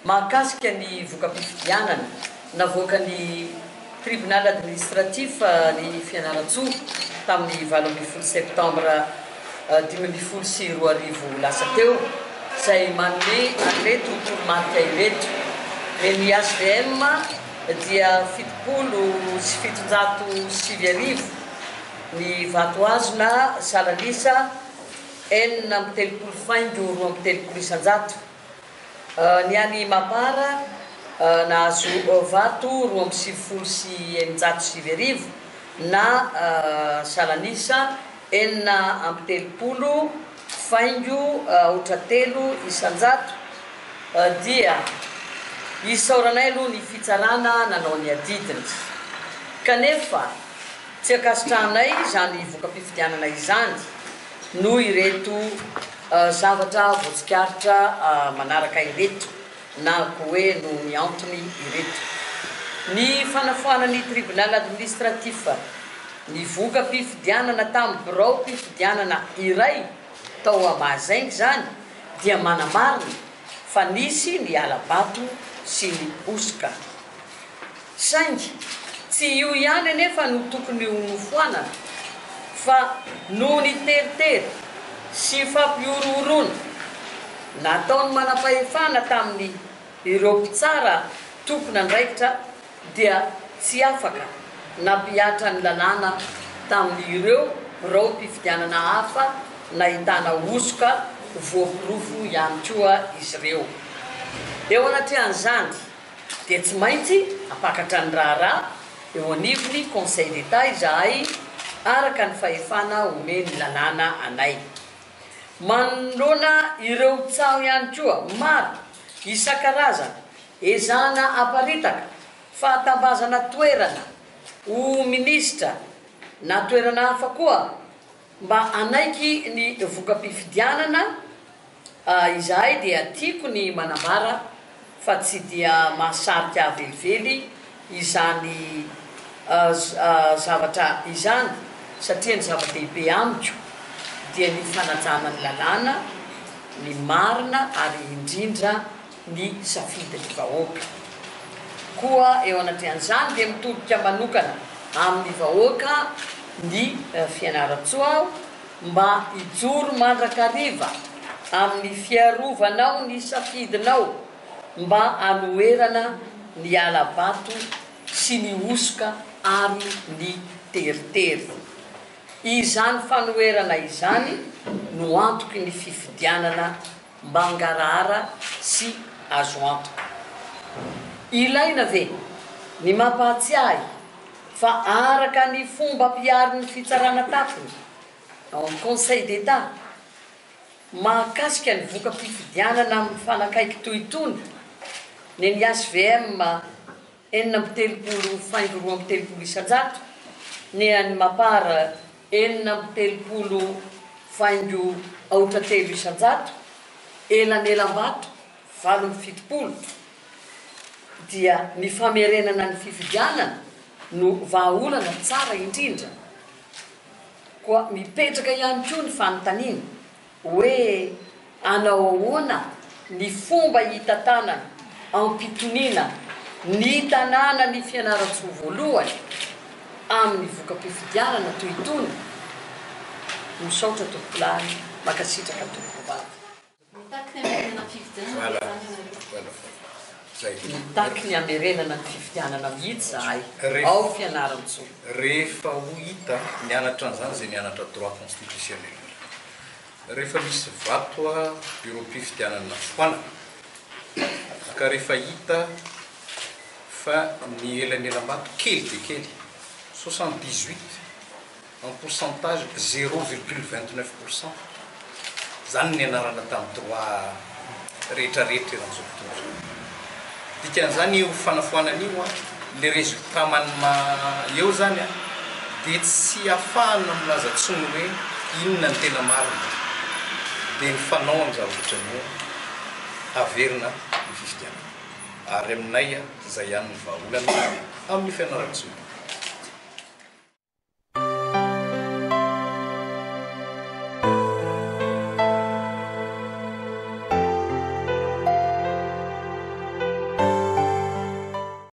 Mahakasika ny voka-pifidianana navoakan'ny Tribunal administratif ny Fianarantsoa tamin'ny 18 septambra 2015 lasa teo, izay manome an'ireto toromarika ireto, Ny hvm dia 1770 ny vato azo na salan'isa 36 faingo 32%. Ny an'i Mapar nahazo vato 1692 na salan'isa 36 faingo aotra 3% dia isaoranay aloha ny fitsarana nanao ny adidiny. Kanefa tsy ankasitrahanay izany voka-pifidianana izany noho ireto zavatra voatsikaritra manaraka ireto na koa hoe noho ny antony ireto. Ny fanafoanan'ny Tribunal administratif ny voka-pifidianana tamin'ny biraom-pifidianana iray tao Mahazainga izany dia manamarina fa nisy ny hala-bato sy ny hosoka. Saingy tsy io ihany anefa no tokony ho nofoanana fa noho ny teritery sy fampihorohoroana nataon'ny manampahefana tamin'ny ireo mpitsara tompon'andraikitra dia tsy afaka nampihatra ny lalàna tamin'ireo biraom-pifidianana hafa nahitana hosoka voaporofo ihany koa izy ireo. Eo anatrehan'izany, dia tsy maintsy hampakatra ny raharaha eo anivon'ny Conseil d'Etat izahay araka ny fahefana omen'ny lalàna anay. Manoloana ireo tsaho ihany koa maro isan-karazany ezahana haparitaka fa tambazana toerana ho minisitra na toerana hafa koa mba hanaiky ny voka-pifidianana Izahay dia tiako ny manambara fa tsy dia mahasarika ahy velively izany zavatra izany satria ny zava-dehibe amiko dia ny fanajana ny lalàna, ny marina ary indrindra ny safidin'ny vahoaka. Koa eo anatrehan'izany dia mitodika manokana amin'ny vahoaka ny Fianarantsoa aho mba hijoro mandrakariva amin'ny fiarovanao ny safidinao mba hanoherana ny hala-bato sy ny hosoka ary ny teritery. Izany fanoherana izany no antoky ny fifidianana mangarahara sy azo antoka. Ilaina ve ny mampahatsiahy fa araka ny fomba ampiharin'ny fitsarana tafony ao amin'ny Conseil d'Etat mahakasika ny voka-pifidianana mifanakaiky toy itony ny ny hvm 36 faingo 32%, ny an'ny Mapar 36 faingo aotra 3%, elanelam-bato 78, dia ny famerenana ny fifidianana no vahaolana tsara indrindra. Koa mipetraka ihany koa ny fanontaniana hoe hanao ahoana ny fomba hitantanana am-pitoniana ny tanànan'i Fianarantsoa voalohany amin'ny voka-pifidianana toy itony? Misaotra tompokolahy, mankasitraka tompokovavy. Mitaky ny hamerenana ny fifidianana ve izany ianareo? Mitaky ny hamerenana ny fifidianana mihitsy izahay ao Fianarantsoa. Rehefa ho hita, nianatra an'izany izay nianatra droit constitutionnel. Rehefa misy vato bureau-pifidianana foanana, ka rehefa hita fa ny elanelam-bato kely dia kely, 78 en pourcentage 0,29 pourcent, zany no nianarana tamin'ny droit rehetra rehetra eran'izao tontolo izao. Dikan'izany io fanafoanana io an, le résultat man eo zany an, dia tsy afahana milaza tsony hoe inona ny tena marina, dia ny fanao amin'ny zavatra ohatran'io an, averina ny fifidianana. Ary aminay an, zay ihany ny vahaolana amin'ny fianarantsoa.